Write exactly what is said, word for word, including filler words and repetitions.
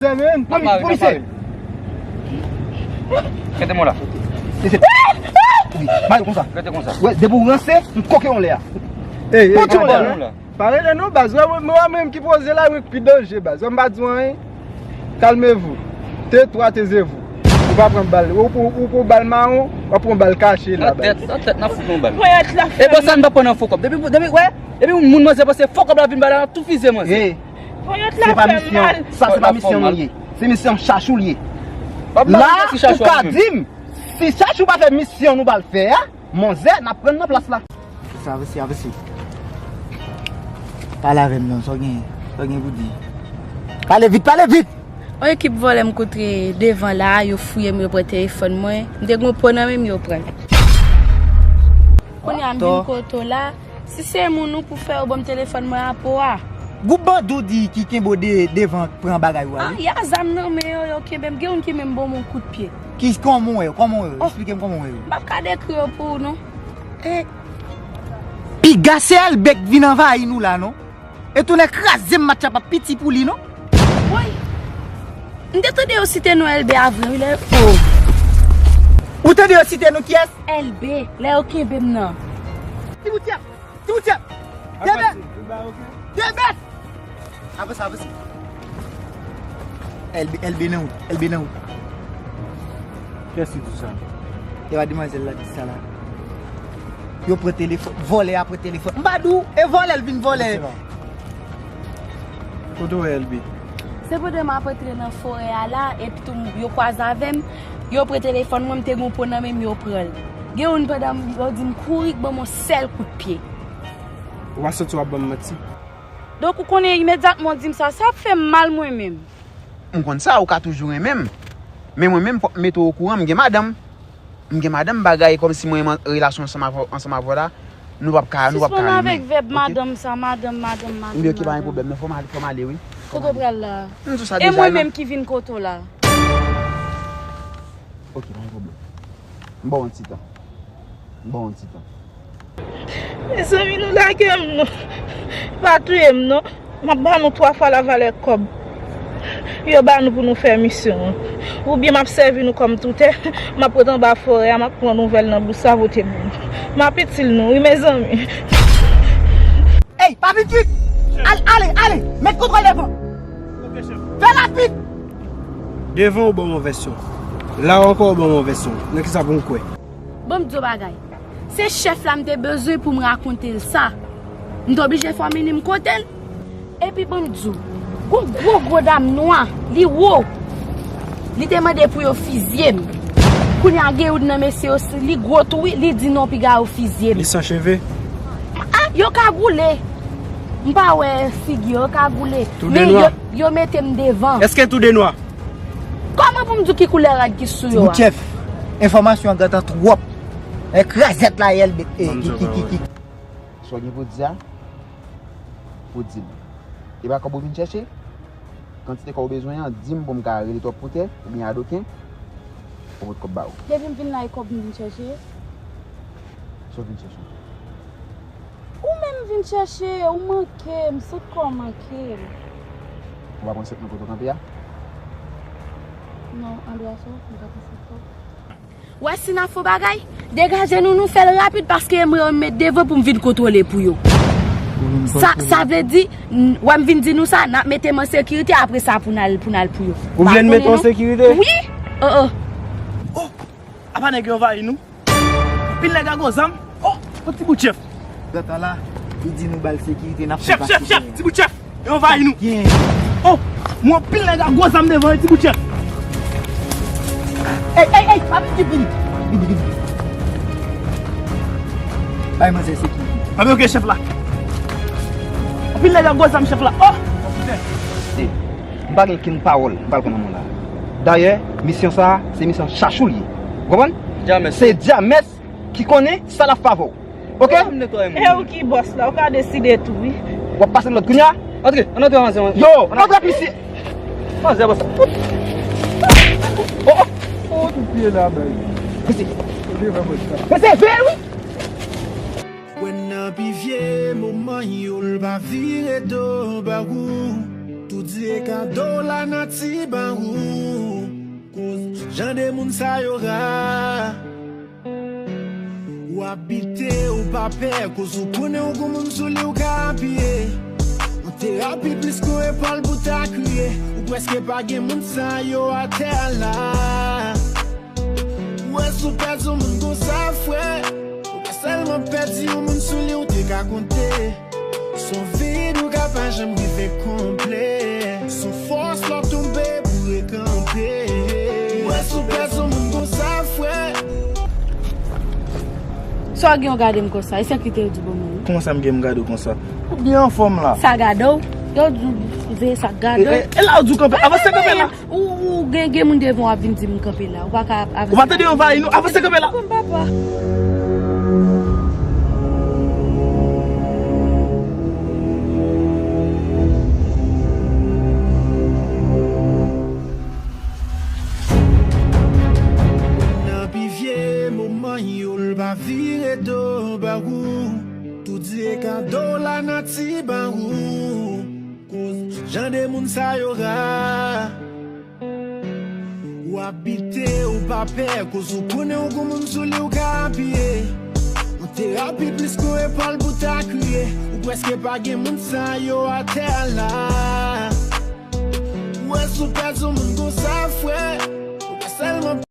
Zèmen, mami, pou misye. Kete mwen la. Misye. Wi, ba yo konsa. Kete konsa. Wè, depi w ranse, m koke yon lè a. Ey, ey, koke yon lè a. Pa rele non, baz. Wè, mwen, mwen menm ki poze la, mwen ki pi danje, baz. Wè, m pa di w anyen. Calmez-vous. Tais-toi, taisez-vous. Ou pa pran bal. Ou, ou, ou pran bal mawon, w ap pran bal kache la, baz. Nan tèt, nan tèt, nan fout yon bal. Ponyèt la fè mal. E bon, sa n pa pran nan fo kòb. Depi, depi, wè, depi moun manzè panse fo kòb la vin ba la, tout fize manzè. Ponyèt la fè mal. Sa se pa misyon nou ye. Se misyon chachou l ye. La, ou ka di m, si chachou pa fè misyon nou ba l fè a, manzè, n ap pran nan plas la. Avanse, avanse, avanse. Pale avè m non, sa w gen, sa w gen pou di. Pale vit, pale vit! Yon ekip vòlè m kontre devan la, yo fouye m, yo pran telefòn mwen. M te gen yon po nan men m, yo pran l. Kounye a m vin kote w la. Si se moun ou pou fè yo ban m telefòn mwen a po a. Gwoup bandi w di ki kenbe w de, devan pran bagay ou a wi. Ah, y a zam nan men yo, yo kenbe m. Gen youn ki menm ban m yon kout pye. Ki, kòman w wè yo? Kòman w wè yo? Eksplike m kòman w wè yo. M p ap ka dekri yo pou ou non. E piga se Elbe k vin anvayi nou la non. E tounen kraze m match la p ap piti pou li non. Woy. M te tande yo site non Elbe a vre wi lè. Oh. Ou tande yo site non kiyès? Elbe, lè yo kenbe m nan. Ti bout yèp, ti bout yèp. Debèt. Debèt. Avanse, avanse. Elbe, Elbe nan wout, Elbe nan wout. Kiyès ki di sa? E pa demwazèl la di sa la. Yo pran telefòn, vòlè a pran telefòn. M pa di w, e vòlè l vin vòlè. Kote w wè Elbe? Se pandan m ap antre nan forè a la, epi tou yo kwaze avè m, yo pran telefòn mwen, m te gen yon po nan men m, yo pran l. Gen youn pandan m, yo di m kouri, k ban m yon sèl kout pye. Ou pa santi w ap ban m manti? Donk ou konnen imedyatman w di m sa, sa ap fè m mal mwen menm. M konn sa, ou ka toujou renmen m. Men mwen menm, fòk m mete w okouran, m gen madanm. M gen madanm, bagay kòmsi mwen renmen relasyon ansanm avè, ansanm avè w la, nou p ap ka, nou p ap ka renmen. Sispann avèk vèb madanm sa, madanm, madanm, madanm. Ebyen, ok, pa gen pwoblèm, men fò m ale, fò m ale, wi. Kote w pral la? M di w sa deja. E mwen menm ki vin kote w la? Ok, pa gen pwoblèm. M ba w yon ti tan. M ba w yon ti tan. Mezanmi, nou lage m non. Pa touye m non. M ap ba nou twa fwa lavalè kòb yo ba nou pou nou fè misyon an. Oubyen m ap sèvi nou kòm toutè, m ap ret anba forè a, m ap pran nouvèl nan bouch sa, vote pou nou. M ap itil nou, wi, mezanmi. Ey, pa vin vit! Al, ale, ale! Met kontwòl devan! Fè rapid! Devan ou ban m yon vèsyon. La ankò ou ban m yon vèsyon. Nan kisa pou m kwè? Ban m di w bagay. Se chèf la m te bezwen pou m rakonte l sa. M te oblije fè w mennen m kote l. Epi ban m di w, gon gwo gwo dam nwa, li wo. Li te mande pou yo fizye m. Kounye a gen youn nan mesye yo, li gwo tou wi, li di non piga yo fizye m. Li san cheve? Ah, yo kagoule. M pa wè figi yo, yo kagoule. Men yo, yo mete m devan. Èske tou de nwa? Kòman pou m di w ki koulè rad ki sou yo a? Ti bout chèf, enfòmasyon an gentan twòp. E krazèt la, L B, e, ki, ki, ki, ki. Sa w gen pou di a, ou di m. E pa kòb ou vin chèche? Kantite kòb ou bezwen an, di m pou m ka rele twòp poutè oubyen adoken, pou pote kòb ba ou. Depi m vin la, e kòb m vin chèche. Sa w vin chèche? Ou menm vin chèche, ou manke m, sant kò w manke m. Ou pa konn sant nan kote w kanpe a? Non, andwa sa, m pa konn sant kò. Wè si n a fon bagay, degaje nou, nou fè l rapid paske m, m met devan pou m vin kontwole pou yo. Sa, sa vle di, n, wè m vin di nou sa, n ap mete m an sekirite, apre sa pou n al, pou n al pou yo. Ou vle n mete w an sekirite? Wi! Oh, oh. Oh! Apa nèg yo anvayi nou? Anpil nèg ak gwo zam. Oh, yon ti bout chèf. Gata la, li di nou ba l sekirite, n ap fè pase. Chèf, chèf, chèf, ti bout chèf. Yo anvayi nou. Oh, mwen anpil nèg ak gwo zam devan, yon ti bout chèf. Ey, ey, ey, pa vin vit, vini. Vini, vini. Bay manzè sekirite. Anben, ok, chèf la. Anpil nèg ak gwo zam, chèf la. Oh, putain. M pa gen okenn pawòl m pral pran nan men w la. Dayè, misyon sa a, se misyon chachou l ye. Ou konprann? Djamès. Se Djamès ki konnen sa l ap fè avè w. Ok? E ou ki bòs la, ou ka deside tou, wi. W ap pase m lòd kounye a? Antre, ann antre, manzè. Yo, antre ap isi. Manzè, bòs. Oh, oh. Oh, tout pye la, bay. Isi. Ou devan bòs la. Mesye, veye, wi. Kwè nan pi vye moman yo, l pa vire do ba ou. Tout Di e kado lanati ban ou. Koz jan de moun sa yo ra. Ou abite, ou pa pè, koz ou konnen ou gon moun sou li ou ka apiye. Yon terapi plis ke yon epòl pou ta kriye. Ou prèske pa gen moun sa yo atè a la. Ou wè si w pèdi yon moun konsa, frè, ou pa sèlman pèdi yon moun sou li ou te ka konte. Son vid ou ka pa janm rive konble. Son fòs lè w tonbe pou rekanpe. Ou wè si w pèdi yon moun konsa, frè. Sa w gen w gade m konsa? E sa ki te di bon moun? Kòman sa m gen m gade w konsa? Ou byen anfòm la. Sa gade w? Yo di w veye sa gade w. E, e, e la w di w kanpe. Avanse kanpe la. Ou, ou gen, gen moun devan w ap vin di m kanpe la. Ou pa ka ap, ap... Ou pa tande yo anvayi nou? Avanse kanpe la. Kòm papa. Nan pi vye moman yo, l pa vire do ba ou. Tou di e kado lanati ba ou. Koz jan de moun sa yo ra. Ou abite, ou pa pè, koz ou konnen ou gon moun sou li ou ka apiye. Yon terapi plis ke yon epòl pou ta kriye. Ou prèske pa gen moun sa yo atè a la. Ou wè si w pèdi yon moun konsa, frè, ou pa sèlman